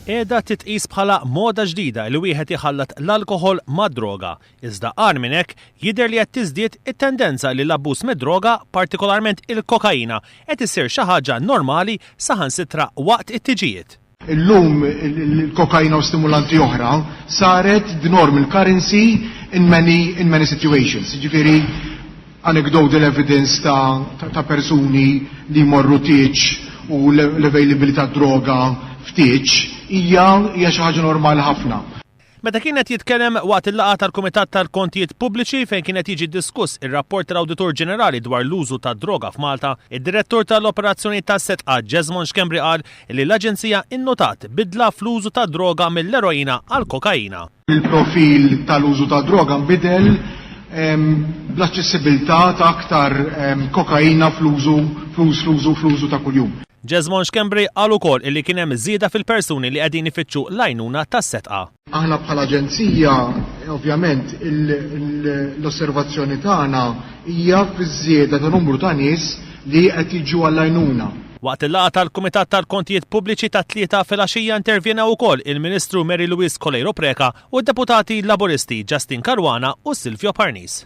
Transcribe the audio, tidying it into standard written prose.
Qiegħda titqis bħala moda ġdida li wieħed iħallat l-alkoħol mad-droga. Iżda agħar minn hekk, jidher li qed tiżdied it-tendenza li l-abbuż mid-droga, partikolarment il-kokaina, qed issir xi ħaġa normali saħansitra waqt it-tiġijiet. Illum il-kokaina u stimulanti oħra saret the normal currency in many, in many situations. Jiġifieri anecdotal evidence ta', ta persuni li jmorru tieġ u l-availability ta' droga f'tieġ hija hija xi ħaġa normali ħafna. Meta kien qed jitkellem waqt il-laqgħa tal-Kumitat tal-Kontijiet Pubbliċi fejn kien qed jiġi diskuss ir-rapport tal-Awditur Ġenerali dwar l-użu tad-droga f'Malta, id-Direttur tal-Operazzjonijiet tas-Sedqa Jesmond Schembri qal li l-Aġenzija innotat bidla fl-użu tad-droga mill-eroina għall-kokaina. Il-profil tal-użu tad-droga nbidel bl-aċċessibilità ta' aktar kokaina fl-użu fl-użu fl-użu ta' kuljum. Jesmond Schembri qal ukoll illi kien hemm żieda fil-persuni li qegħdin ifittxu l-għajnuna tas-Sedqa. Aħna bħala aġenzija ovvjament l-osservazzjoni tagħna hija fiż-żieda ta' numru ta' nies li qed jiġu għall-għajnuna. Waqt il-laqgħa tal-Kumitat tal-Kontijiet Pubbliċi tat-Tlieta filgħaxija intervjenew ukoll il-Ministru Mary Louise Coleiro Preca u d-Deputati Laburisti Justyne Caruana u Silvio Parnis.